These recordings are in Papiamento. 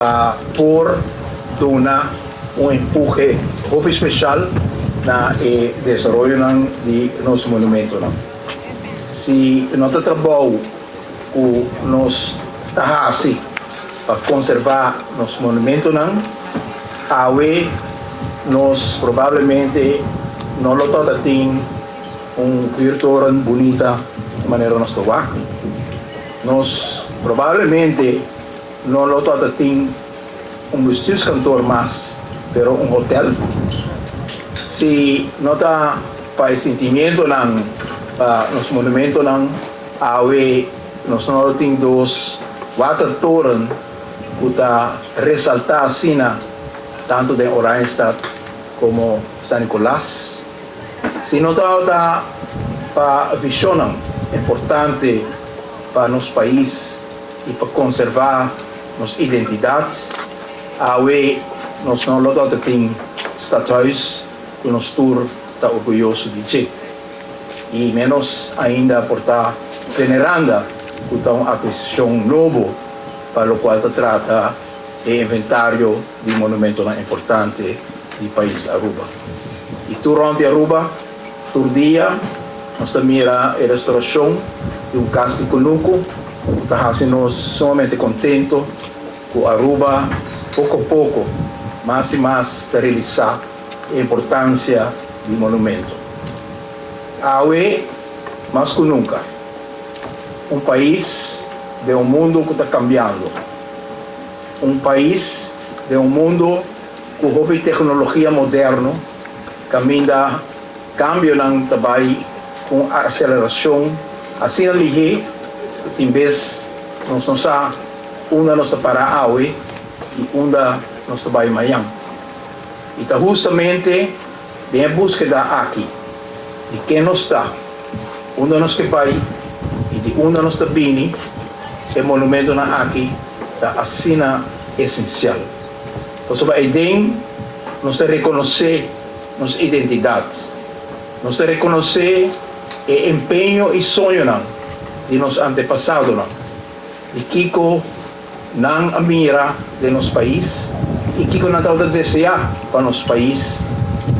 Pa por duna un empuhe hopi special na e desaroyonan di nos monumentonan. Si no ta trabou cu nos ta haci pa conserva nos monumentonan, awe nos probablemente no lo tabata tin un vuurtoren bunita manera nos ta wak. Nos probablemente No lo tabata tin un bestuurskantoor mas, pero un hotel. Si no ta pa e sentimientonan pa nos monumentonan, awe nos no lo tin dos watertoren cu ta resalta asina tanto den Oranjestad como San Nicolas. Si no tabata pa visionnan importante pa nos pais, i pa konservá nos identidat. Awe nos no lo tabata tin stadhuis ku nos tur ta orguyoso di dje. I ménos ainda por ta Veneranda ku ta un akisishon nobo pa lokual ta trata e inventario di monumentonan importante di pais Aruba. I tur rònt di Aruba Tur dia nos ta mira e restauracion di un cas di cunucu cu ta haci nos sumamente contento cu Aruba poco poco mas y mas ta realisa e importancia di monumento. Awe mas cu nunca un pais den un mundo cu ta cambiando, un pais den un mundo cu hopi tecnologia moderno, Kaminda kambionan ta bai ku un akselerashon asina lihé ku tin bes nos no sa unda nos ta pará awe i unda nos ta bai mañan. I ta hustamente den e búskeda aki di ken nos ta, unda nos ke bai i di unda nos ta bini e monumentonan aki ta asina esensial. Pasobra eiden nos ta rekonosé nos identidat. Nos ta rekonosé e empeño i soñonan di nos antepasadonan, di kiko nan a mira den nos pais i kiko nan tabata deseá pa nos pais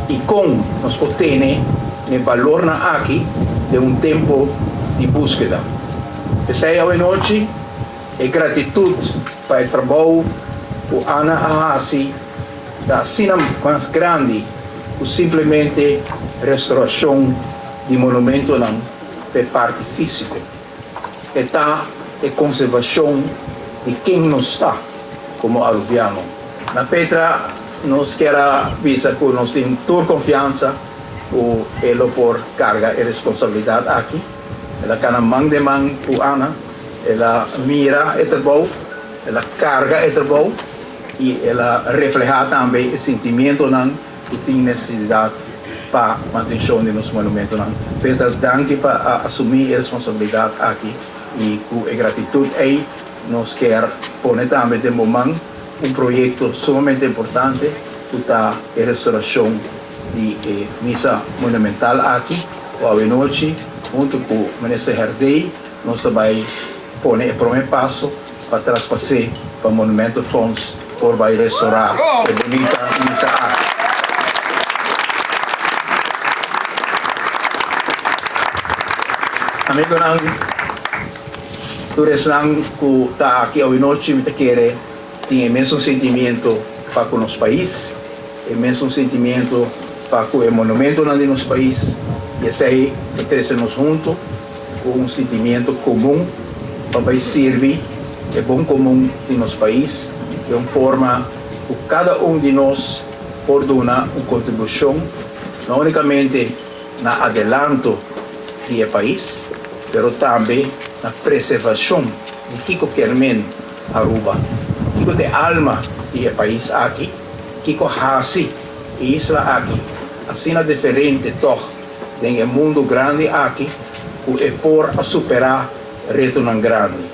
i kon nos por tene n'e balornan aki den un tempu di búskeda. P'esei awenochi e gratitut pa e trabou ku Ana a hasi ta asina mas grandi ku simplemente restaurashon di monumentonan pa e parti físiko. E ta e konservashon di ken nos ta komo arubiano. Na Petra nos kier a bisa ku nos tin tur konfiansa ku e lo por karga e responsabilidat aki. El a kana man den man ku Ana, el a mira e trabou. El a carga e trabou y el a refleha tambe e sentimientonan cu tin necesidad pa mantencion di nos monumentonan. Petra, danki pa a asumi e responsabilidad aki y cu e gratitud ey nos kier pone tambe den bo man un proyecto sumamente importante cu ta e restauracion di e misa monumental aki cu awenochi hunto cu Minister Herdey nos ta bay pone e prome paso pa traspas'é pa Monumento Fonds por bai restorá e bunita misa aki. Amigonan, tur esnan ku ta aki awinochi mi ta kere tin e mesun sentimiento pa ku nos pais, e mesun sentimiento pa ku e monumentonan di nos pais i esei ta trese nos hunto. Ku un sentimiento komun pa bai sirbi e bon komun di nos pais den un forma ku kada un di nos por duna un kontribushon no únikamente na adelanto di e pais pero tambe na preservashon di kiko kier men Aruba, kiko ta e alma di e pais aki, kiko hasi e isla aki asina diferente tòg. Den e mundu grandi aki ku e por a superá retonan grandi.